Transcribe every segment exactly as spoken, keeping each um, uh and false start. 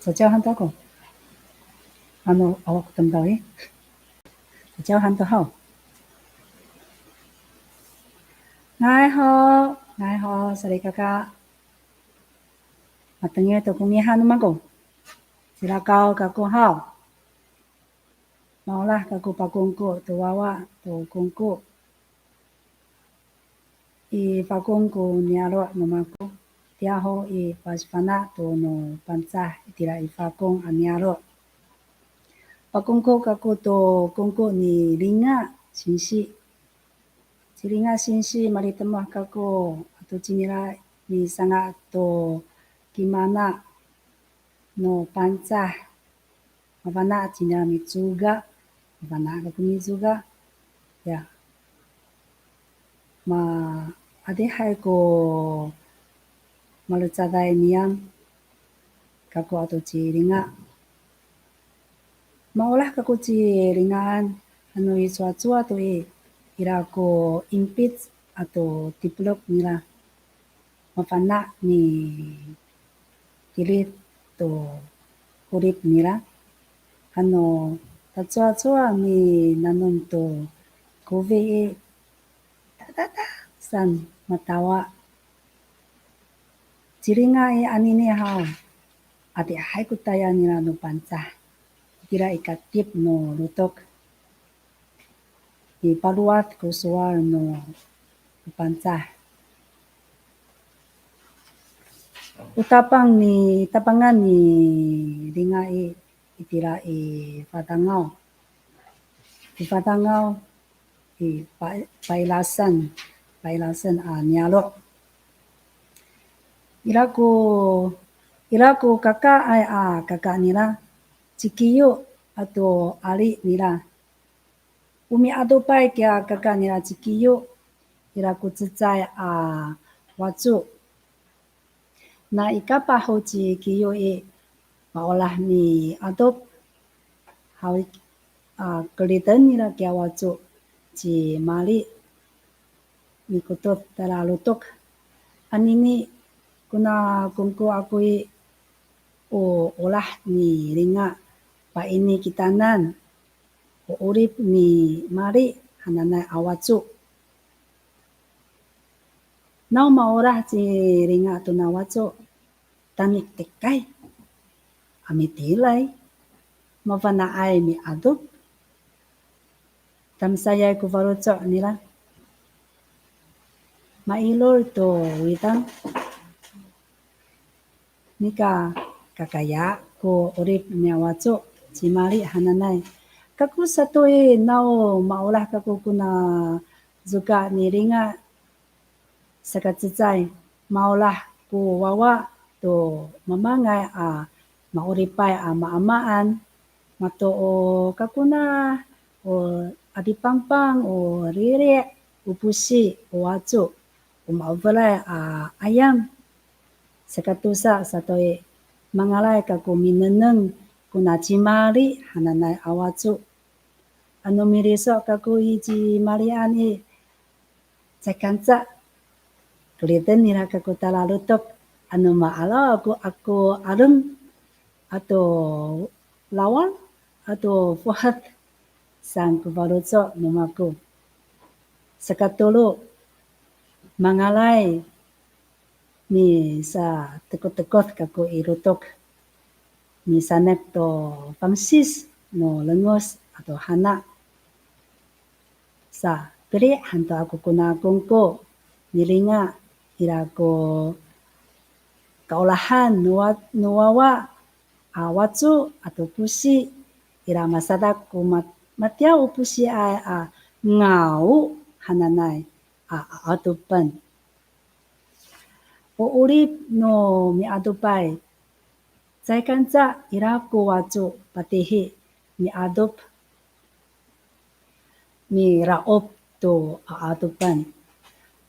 Caciyaw han to ako. Ano awa ko tamdaw i. Caciyaw han to haw. Nga'ay ho, nga'ay ho, salikaka. Matengil to ko ngiha no mako. Cilakaw kako haw. Maolah kako pakongko to wawa to kongko. I pakongko niyaro' no mako, tiya ho i pasifana' to no Pangcah itira i Fakong a niyaro'. Pakongko kako to kongko ni Linga singsi. Ci Linga singsi malitemoh kako ato cinira misanga' to kimana no Pangcah. Mafana' cinira micoka. Mafana' kako micoka. Ya. Ma, adihay ko malecaday niyam kako ato ci Linga. Maolah kako ci Lingaan, ano i cowacowa to i, ira ko impic ato tipelok nira. Mafana' mitilid to 'orip nira. Ano tacowacowa minanom to kofi i, tadada san matawa. Ci Linga i anini haw, adihay ko tayal nira no Pangcah. Itira i katip no lotok. I palowad ko sowal no Pangcah. O tapang ni, tapangan ni Linga i, itira i Fadangaw. I Fadangaw, i pa, Pailasen, Pailasen a niyaro'. Ira ko, ira ko kakaay a kaka nira, ci Kiyo ato ali nira. O mi'adopay kiya kaka nira ci Kiyo, ira ko cecay a waco. Na i kapah ho ci Kiyo i, maolah mi'adop haw, a, keriden nira kiya waco ci Mali, mikotod tala lotok. Anini kona kongko ako i, o olah ni Linga, paini kitanan, o 'orip ni Mali hananay a waco. Naw maolah ci Linga tona waco, taniktikay a mitilay, mafana'ay mi'adop. Tamsayay ko faloco' nira. Mailol to widang. Nika kakaya ko 'orip niya waco ci Mali hananay. Kako sato i, naw maolah kako kona coka ni Linga. Sakacecay, maolah ko wawa to mamangay a ma'oripay a maamaan, mato o kakona, o adipangpang, o riri', o posi, o waco, o ma'ofelay a 'ayam. Sakatosa sato i, mangalay kako minengneng kona ci Mali hananay a waco. Ano miliso' kako i ci Malian i, caay kanca, keriden nira kako tala lotok, ano ma'araw ako, ako 'alem ato lawal ato fohet, saan ko faloco' no mako. Sakatolo, mangalay misatekotekot kako i lotok, misanek to fangsis no lengos ato hana. Sa, pili' han to ako kona kongko ni Linga, ira ko kaolahan no wa, no wawa a waco ato posi, ira masadak ko mat, matiya o posiay a ngaw hananay a, a 'adopen. O 'orip no mi'adopay, caay kanca ira ko waco patihi mi'adop, mira'op to 'a'adopan.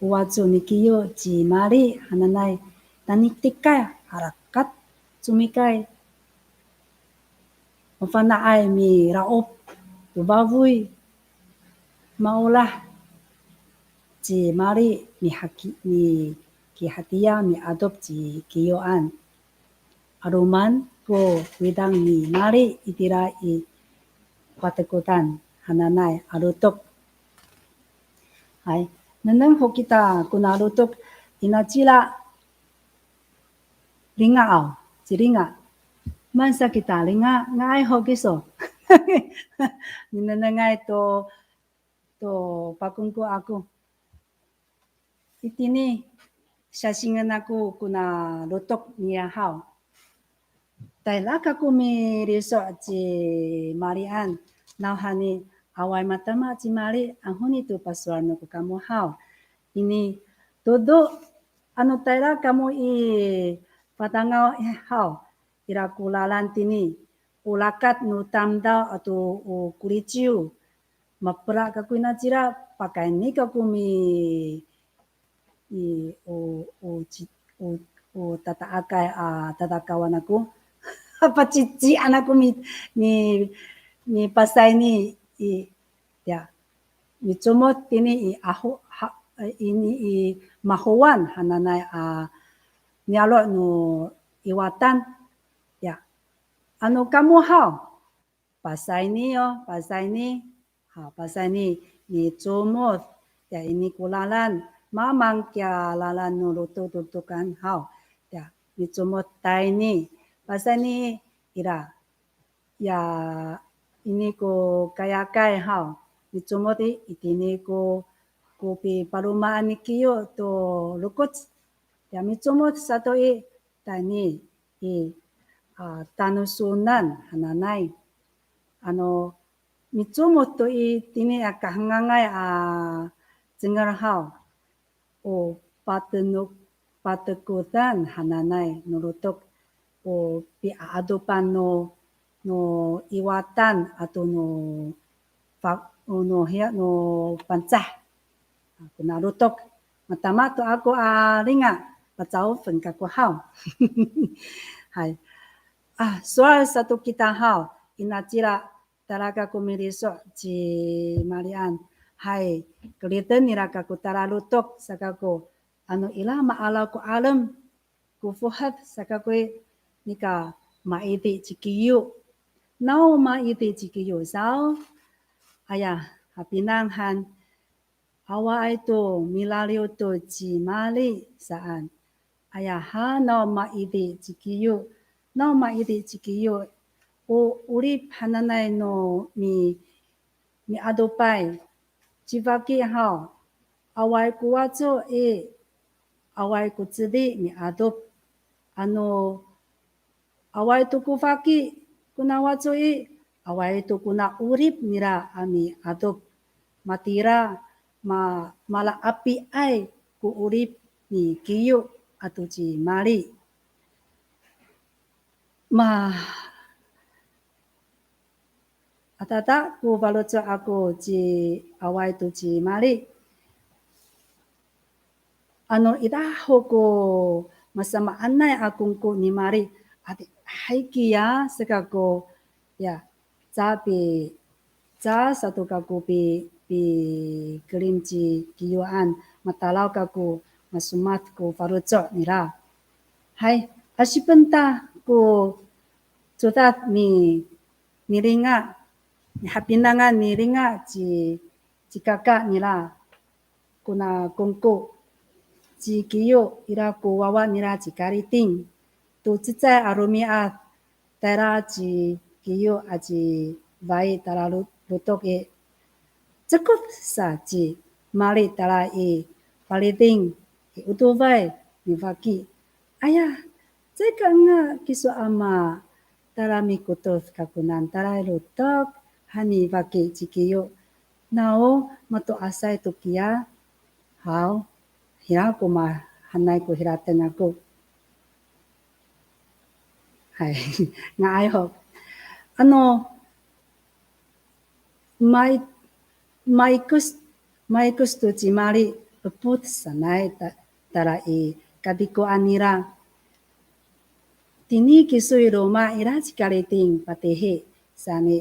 O waco ni Kiyo ci Mali hananay, taniktikay, harakat, comikay, mafana'ay mira'op to fafoy, maolah ci Mali mihaki, mikihatiya mi'adop ci Kiyoan. 'Aloman, ko widang ni Mali itira i Patekotan hananay a lotok. Hay, nengneng ho kita kona lotok, inacila Linga aw, ci Linga. Maan sa kita Linga, nga'ay ho kiso. Ninengnengay to, to pakongko ako. Itini, sasingen ako kona lotok niya haw. Tayra kako miliso' ci Malian, nawhani awaay matama ci Mali, anghoni to pasowal no ko kamo haw. Ini, todo, ano tayra kamo i Patangaw i haw, ira ko lalan tini, o rakat no tamdaw ato o koliciw, mapela kako inacila, pakayni kako mi, i, o, o, ci, o, o tata'akay a tatakawan ako. Pacician ako mi, mi, mipasayni i, ya, micomod tini i aho, ha, ini i Mahowan hananay a niyaro' no Iwatan. Ya, ano kamo haw, pasayni yo, pasayni. Ha, pasayni, micomod. Ya, ini ko lalan, mamang kiya lalan no lotok, lotokan haw. Ya, micomod tayni. Pasayni, ira, ya, ini ko kayakay haw. Micomod i, itini ko, ko pipalomaan ni Kiyo to lokoc. Ya, micomod sato i, tayni i, a, Tanosonan hananay. Ano, micomod to itini a kahengangay a cengel haw, o Patenok, Patekotan hananay no lotok, o pi'aadopan no, no Iwatan ato no fa, no hiya, no Pangcah. Kona lotok. Matama to ako a Linga, paca'ofen kako haw. Hay. A, sowal sato kita haw, inacila tayra kako miliso' ci Malian. Hay, keriden nira kako tayra lotok sa kako, ano ira ma'araw ko alem, ko fohet sa kako i, nika maidi ci Kiyo. Naw maidi ci Kiyo saw? Aya, hapinang han, awaay to milaliw to ci Mali saan. Aya ha, naw maidi ci Kiyo, naw maidi ci Kiyo. O 'orip hananay no mi, miadopay. Ci faki haw, awaay ko waco i, awaay ko cedi miadop. Ano awaay to ko faki kona waco i, awaay to kona 'orip nira a miadop. Matira, ma, malaapiay ko 'orip ni Kiyo ato ci Mali. Ma, adada ko faloco' ako ci, awaay to ci Mali. Ano ira ho ko masamaanay a kongko ni Mali, adihay kiya sa kako, ya, capi, ca sato kako pi, pikelim ci Kiyoan, matalaw kako masomad ko faloco' nira. Hay, asipen ta ko codad ni, ni Linga, nihapinangan ni Linga ci, ci kaka nira kona kongko. Ci Kiyo ira ko wawa nira ci Kaliting. To cecay a romi'ad, tayra ci Kiyo aci Fa'i tala lo, lotok i. Cekot sa ci Mali tala i Paliding i Otofay ni faki. Aya, caay ka enga kiso ama, tala mikotod kakonan tala i lotok, han ni faki ci Kiyo. Nao mato'asay to kiya haw, hira ko mahaenay ko hirateng ako. Hay, nga'ay ho. Ano, mai, maikos, maikos to ci Mali, epot sanay ta, tala i kadikoan nira. Tini kiso i loma' ira ci Kaliting patihi saan i,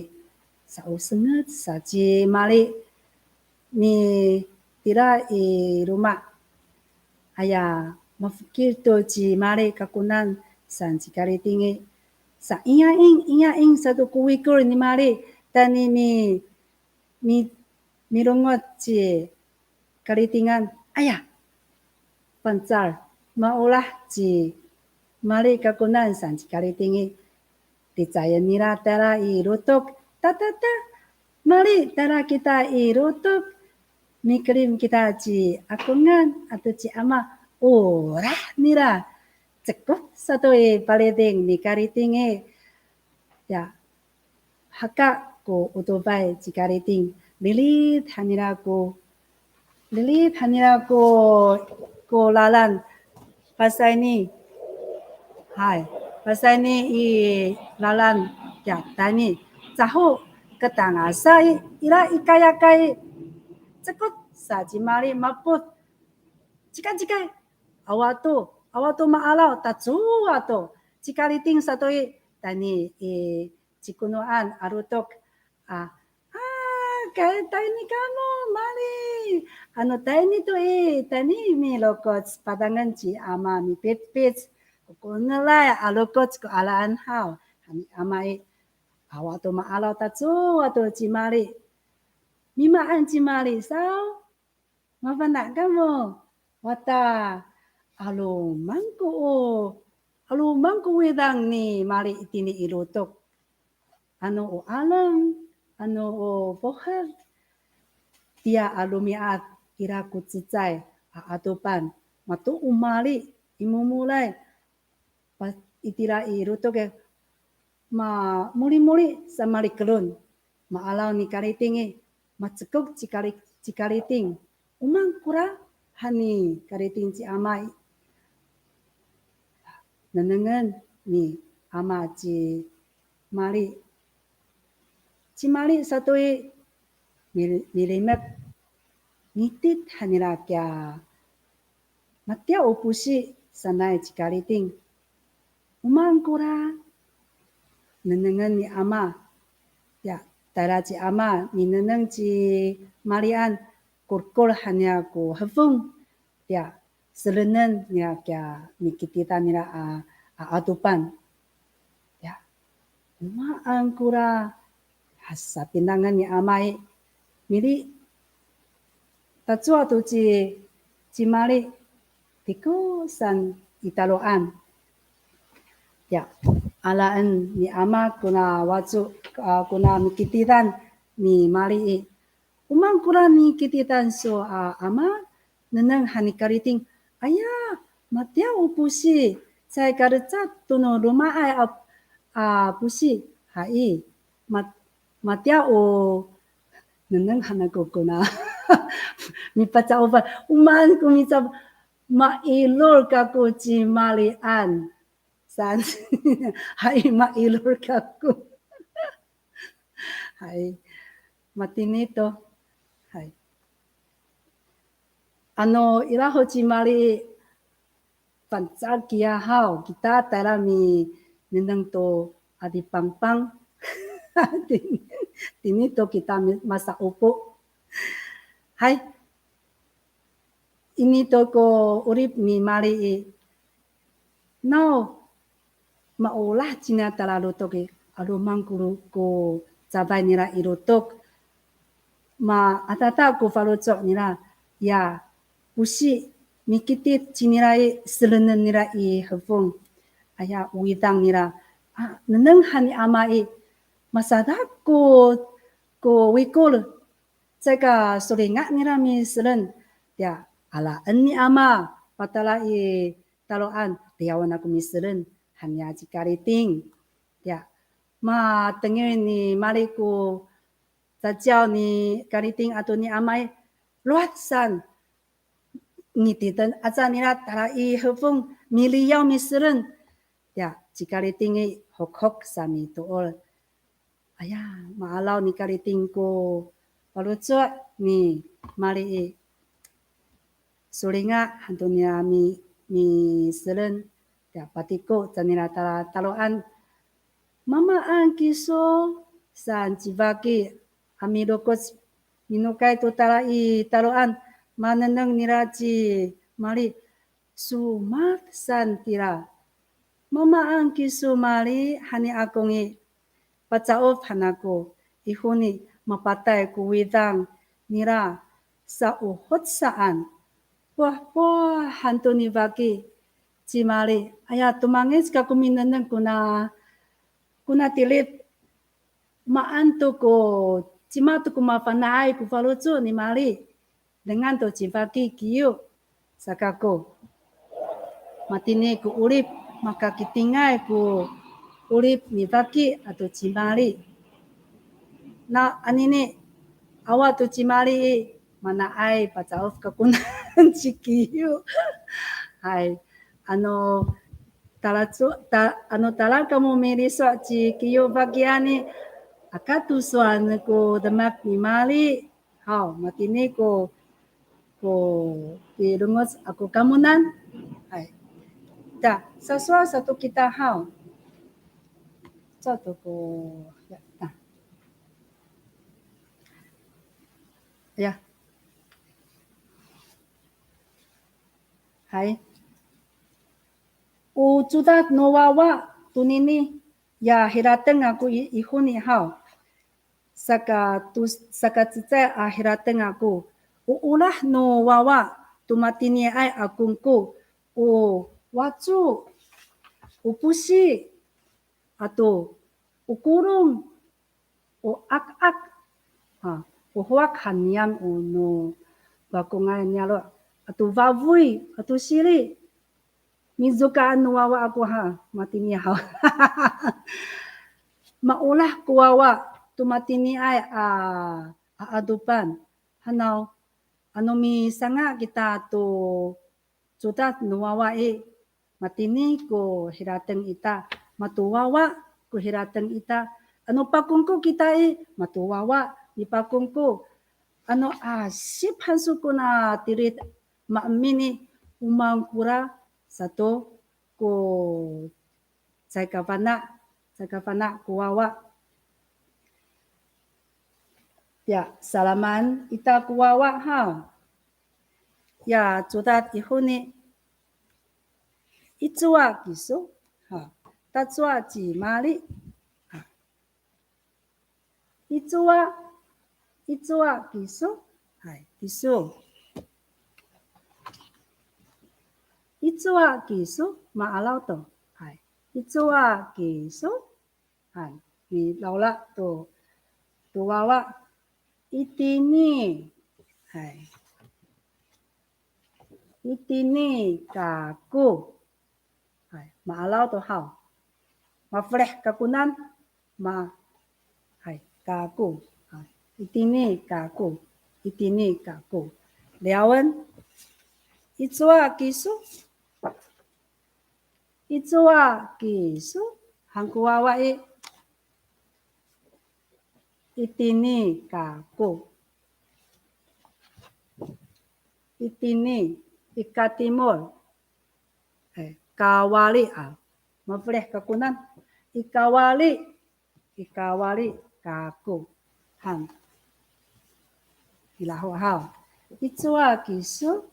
sa'osengec sa ci Mali mitira i loma'. Aya, mafokil to ci Mali kakonan saan ci Kaliting i, Sa, iyaing, iyaing sato ko wikol ni Mali, tayni mi, mi, milongoc ci Karitingan. Aya, fangcal, maolah ci Mali kakonan saan ci Kariting i. Licayen nira tayra i lotok, tatata, Mali, tayra kita i lotok. Mikelim kita ci akongan ato ci ama, olah nira. Cekot sato i paliding ni Kariting i. Ya, haka ko otobay ci Kariting. Lilit han nira ko, lilit han nira ko, ko lalan. Pasayni. Hay, pasayni i lalan. Ya, tayni. Caho ketangasa i, ira i kayakay. Cekot sa ci Mali mapot. Cikay, cikay. Awa to, awa to maalaw, tacowa to. Ci Kariting sato i, tayni i cikonoan a lotok. A, a, kay tayni kamo, Mali. Ano tayni to i, tayni milokoc padangen ci ama mipitpit. Ko nelay a lokoc ko alaen haw. Hani ama i, awa to maalaw, tacowa to ci Mali. Mimaan ci Mali saw? Mafana' kamo, wata, 'aloman ko o, 'aloman ko widang ni Mali itini i lotok. Ano o 'alem, ano o fohed, tiya a romi'ad ira ko cecay a 'atopan, mato o Mali i momolay, pa, itira i lotok i, mamolimoli sa malikelon. Maalaw ni Kariting i, macekok ci Kari, ci Kariting. O maan kora, hani Kariting ci ama i. Nengnengen ni ama ci Mali. Ci Mali sato i, mil, milimek. Ngitit han nira kiya, matiya o posi sanay ci Kariting. O maan kora, nengnengen ni ama. Ya, tayra ci ama, minengneng ci Malian, kolkol han niya ko hefong. Ya, selenen nira kiya mikititan nira a, a 'atopan. Ya, o maan kora, ha, sapinangan ni ama i, mili, tacowa to ci, ci Mali, tiko san i taloan. Ya, alaen ni ama kona waco, a, kona mikititan ni Mali i. O maan kora mikititan so a ama, nengneng han ni Kariting. Aya, matiya o posi, caay kalecad to no loma'ay a, a posi. Hay, mat, matiya o, nengneng han ako kona. Mipaca'of, o maan ko mica, ma'ilol kako ci Malian. Saan, hay, ma'ilol kako. Hay, matini to. Hay. Ano ira ho ci Mali, fangcal kiya haw, kita tayra minengneng to adipangpang. Tini to kita mi, masa'opo. Hay. Ini to ko 'orip ni Mali i. Naw, maolah cingra tala lotok i, 'aloman ko, ko cafay nira i lotok. Maadada ko faloco' nira, ya, posi, mikitit cingra i, selenen nira i hefong. Aya, widang nira. A, nengneng han ni ama i, masadak ko, ko wikol. Caay ka solinga' nira miselen. Tiya, alaen ni ama, patala i taloan, tiyawen ako miselen, han niya ci Kariting. Tiya, matengil ni Mali ko caciyaw ni Kariting ato ni ama i, lowad san. Ngititen aca nira tala i hefong, miliyaw miselen. Tiya, ci Kariting i hokhok sa mitoor. Aya, ma'araw ni Kariting ko faloco' ni Mali i. Solinga han to niya mi, miselen, tiya patiko canira tala taloan. Mamaan kiso saan ci Faki a milokoc minokay to tala i taloan, manengneng nira ci Mali, somad saan tira. Mamaan kiso Mali, hani akong i, paca'of han ako, i honi mapatay ko widang nira sa o hot saan. Poh, poh han to ni faki ci Mali. Aya, tomangic kako minengneng kona, kona tilid. Maan to ko, cima to ko mafana'ay ko faloco' ni Mali. Dengan to ci faki kiyo sa kako. Matini ko 'orip, makakitingay ko 'orip ni faki ato ci Mali. Na anini, awa to ci Mali i, mana'ay paca'of kakonan ci kiyo. Hay, ano, talaco, ta, ano tala kamo miliso' ci kiyo fakian i, aka to sowal ko demak ni Mali. Haw, matini ko, ko pilongoc ako kamonan. Hay. Ta, sasowal sato kita haw. Sato ko, ya, ta. Ya. Hay. O codad no wawa tonini, ya hirateng ako i, i honi haw. Saka to, saka cecay a hirateng ako. O olah no wawa to matiniay a kongko, o waco, o posi, ato o kolong, o akak, ha, o howak han niyam o no Fakongay niyaro', ato fafoy, ato siri. Micokaan no wawa ako ha, matini haw. Maolah ko wawa to matiniay a, a adopan. Hanaw, ano misanga' kita to codad no wawa i, matini ko hirateng ita, mato wawa ko hirateng ita. Ano pakongko kita i, mato wawa mipakongko. Ano asip han so kona tilid maemin i, o mangkora sato ko caay kafana', caay kafana' ko wawa. Ya, salaman ita ko wawa ha. Ya, codad i honi. Icowa kiso? Ha, tacowa ci Mali. Ha. Icowa, icowa kiso? Hay, kiso. Icowa kiso? Ma'araw to. Hay. Icowa kiso? Hay. Milawla to, to wawa. Itini. Hay. Itini kako. Hay, ma'araw to haw. Mafelih kakonan, ma, hay, kako. Hay, itini kako. Itini kako. Liyawen. Icowa kiso? Icowa kiso? Han ko wawa i. Itini kako. Itini, i katimol. Eh, kawali a. Mafelih kakonan. I kawali. I kawali kako. Han. Ira ho haw. Icowa kiso?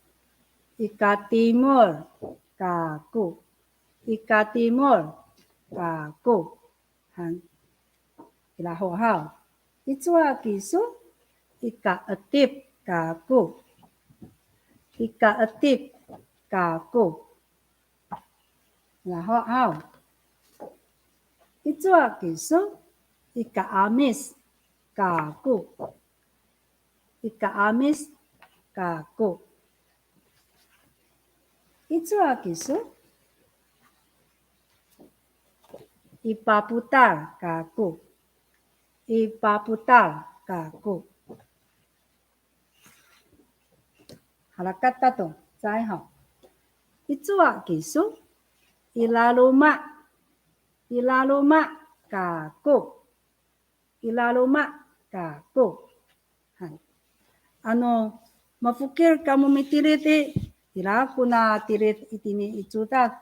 I katimol kako. I katimol kako. Han. Ira ho haw. Icowa kiso? I ka'etip kako. I ka'etip kako. Ira ho haw. Icowa kiso? I ka'amis kako. I ka'amis kako. Icowa kiso? I papotal kako. I papotal kako. Harakat tato, caay haw. Icowa kiso? I laloma'. I laloma' kako. I laloma' kako. Hay. Ano, mafokil kamo mitilid i, ira kona tilid itini i codad.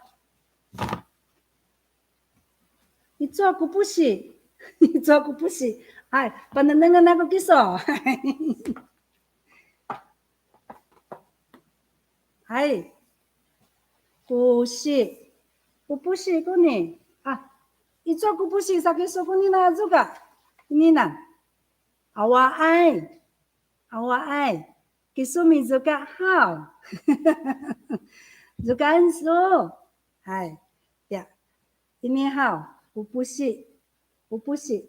Icowa ko posi. Icowa ko posi. Hay, panengnengen ako kiso. Hay. Posi. O posi koni. A, icowa ko posi sa kiso koni na coka. Ini na. Awaay. Awaay. Kiso micoka haw. Cokaan so. Hay. Ya. Ini haw. O posi. O posi.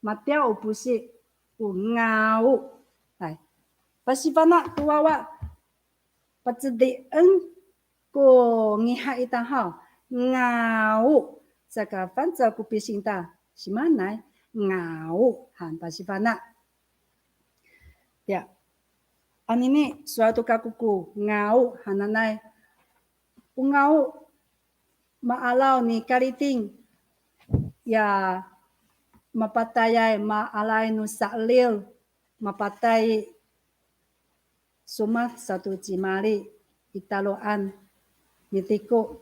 Matiya o posi. O ngaw. Hay. Pasifana' to wawa. Pacedi'en ko ngiha ita haw. Ngaw. Saka fangcal ko pising ta. Simanay. Ngaw. Han pasifana'. Ya. Anini, sowal to kako ko ngaw hananay. O ngaw, ma'araw ni Kaliting. Ya, mapatayay, ma'aray no sa'elil, mapatay somad sato ci Mali i taloan ni Tiko.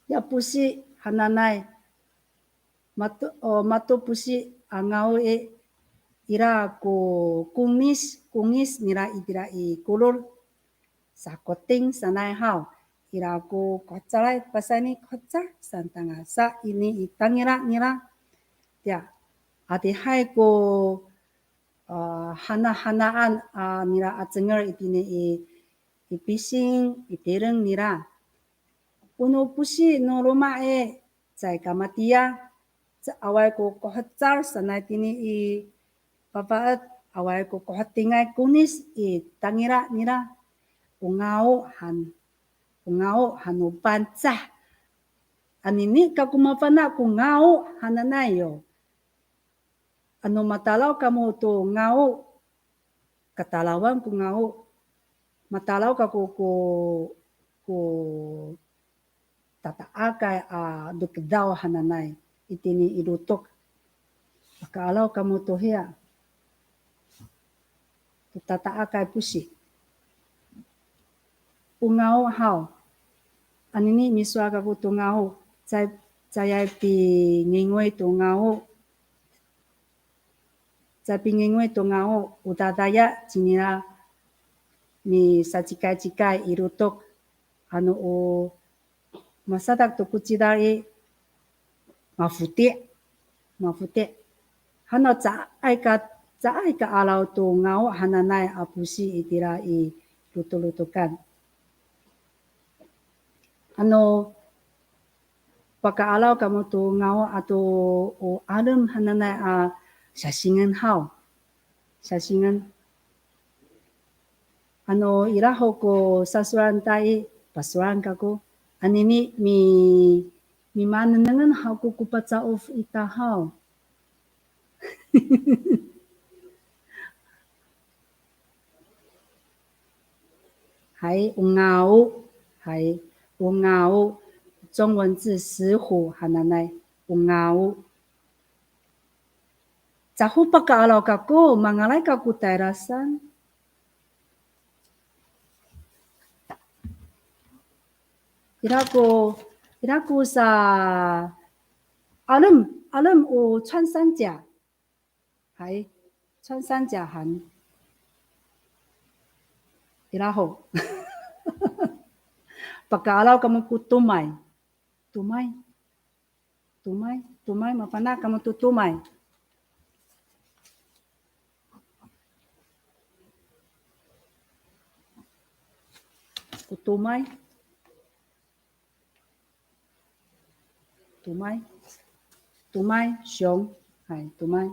Ya posi hananay, mato, o, mato posi a ngaw i, ira ko kongis, kongis nira itira i kolol. Sakoting sanay haw. Ira ko kohecalay, pasayni kohecal saan tangasa ini i tangila nira. Tiya, adihay ko, a, hanahanaan a nira a cengel itini i, i pising, i tireng nira. O no posi no loma' i, caay ka matiya, ca-, awaay ko kohecal sanay tini i fafaed, awaay ko kohetingay kongis i tangila nira. O ngaw han, o ngaw han no Pangcah. Anini kako mafana' ko ngaw hananay yo. Ano matalaw kamo to ngaw, katalawan ko ngaw, matalaw kako ko, ko tata'akay a dokedaw hananay itini i lotok. Paka'araw kamo to hiya. To tata'akay posi. O ngaw haw. Anini misowal kako to ngaw. Caay, caay pingingoy to ngaw. Caay pingingoy to ngaw, o dadaya cinira misacikaycikay i lotok, ano o masadak to ko cidal i, mafoti', mafoti'. Hanaw caay ka, caay ka'araw to ngaw hananay a posi itira i lotolotokan. Ano paka'araw kamo to ngaw ato o 'alem hananay a sasingen haw. Sasingen. Ano ira ho ko sasowalan ta i, pasowalan kako. Anini mi, mimanengnengen haw ko ko paca'of ita haw. Hay, o ngaw. Hay, o ngaw. 中文字石虎 hananay, o ngaw. Caho paka'araw kako, mangalay kako tayra saan. Ira ko, ira ko sa, 'alem, 'alem o 穿山甲. Hay, 穿山甲 han. Ira ho. Paka'araw kamo ko tomay. Tomay. Tomay, tomay, mafana' kamo to tomay. Ko tomay. Tomay. Tomay, 熊. Hay, tomay.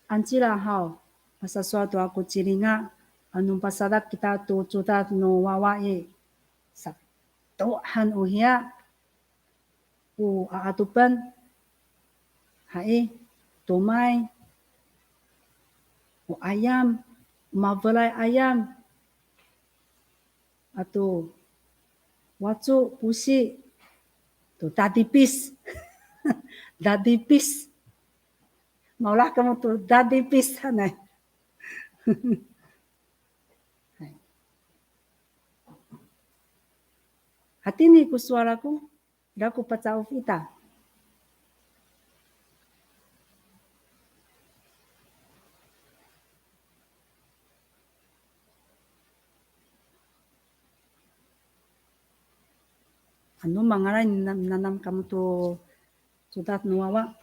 Ancila haw, pasasowal to ako ci Linga, ano pasadak kita to codad no wawa i, sato han o hiya, o a'adopen, hay, tomay, o ayam, o mafelay ayam, ato waco, posi, to dadipis. Dadipis. Maolah kamo to dadipis hanay. Hay. Hatini ko sowal ako. Ira ko paca'of ita. No mangalay minanam kamo to codad no wawa.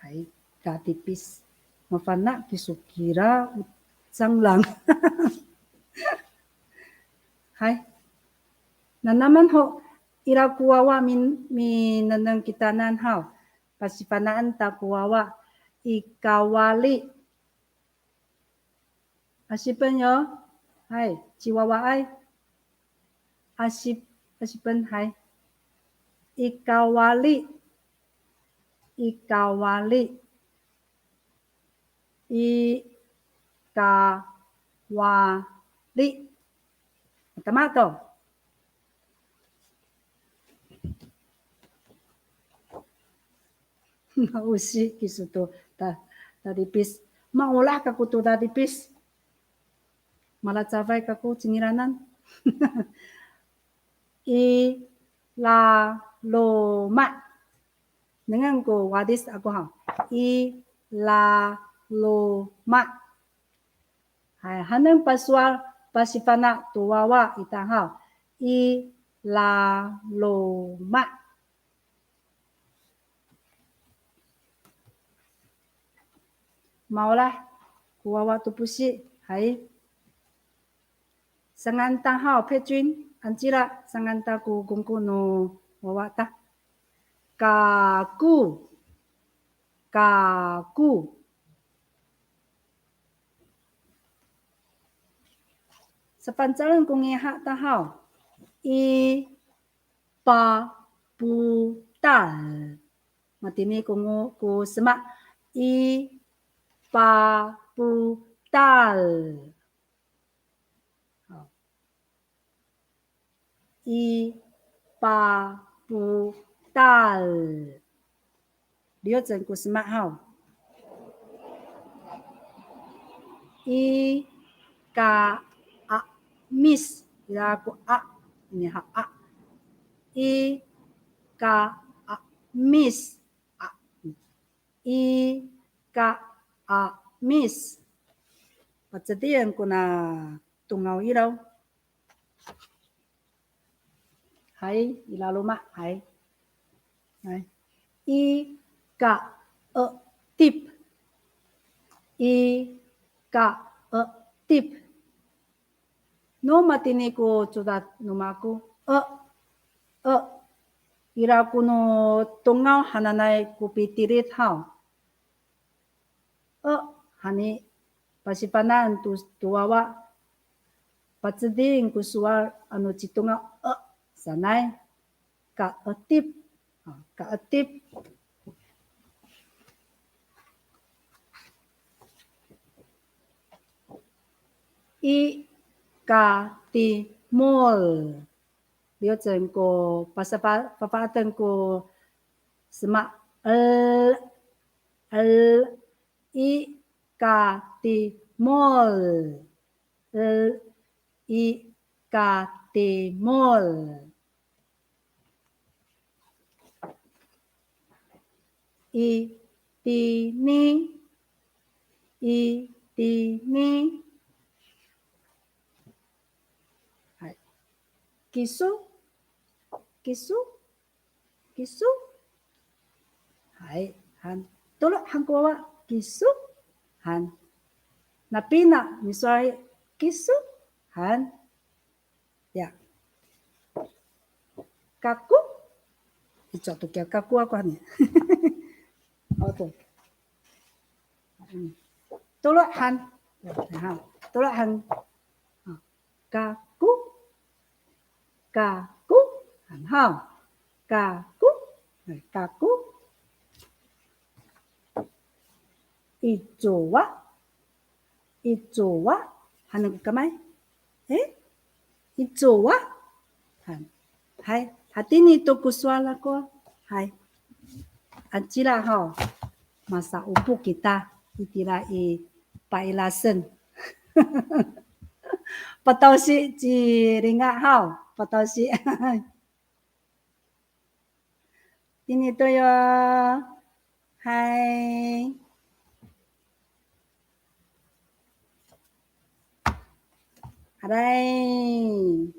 Hay, tadipis. Mafana' kiso kira o canglang. Hay. Nanaman ho, ira ko wawa min, minengneng kitanan haw. Pasifana'en ta ko wawa. I kawali. Asipen yo. Hay, ci wawaay. Asip, asipen, hay. I kawali. I kawali. I kawali. Matama to. Ma'osi kiso to ta, tadipis. Maolah kako to tadipis. Malacafay kako cingraanan. I laloma'. Nengneng ko wadis ako haw. I laloma'. Hay, hanen pasowal pasifana' to wawa ita haw. I laloma'. Maolah ko wawa to posi. Hay. Sanga'en ta haw, Pecun, ancila, sanga'en ta ko kongko no wawa ta. Kako. Kako. Safangcalen ko ngiha' ta haw. I papotal. Matini ko ngo, ko sema. I papotal. I papotal. Liocen ko sema haw. I ka'amis. Ira ko a. Ini ha a. I ka'amis. A. I ka'amis. Pacedilen kona tongaw iraw. Hay, i laloma', hay. Hay. I ka'etip. I ka'etip. No matini ko codad no mako. E, e. Ira ko no tongaw hananay ko pitilid haw. E, hani, pasifana'en to, to wawa. Paceding ko sowal ano citongaw e sanay. Ka'etip. A, ka'etip. I katimol. Liocen ko pasafa-, fafa'eden ko sema el, el, i katimol. El, i katimol. I tini. I tini. Hay. Kiso. Kiso. Kiso. Hay. Han. Tolo han ko wawa. Kiso. Han. Napina. Misowal i. Kiso. Han. Ya. Kako. Ico to kiya kako ako hani. Oto. Hmm. Tolo han. Ya, ha. Tolo han. Ha. Kako. Kako. Han ha. Kako. Hay, kako. Icowa. Icowa. Hanen ko kamay. E? Icowa. Han. Hay, hatini to ko sowal ako. Hay. Ancila haw. Masa'opo kita. Itira i Pailasen. Patawsi ci Linga haw. Patawsi. Tini to yo. Hay. Aray.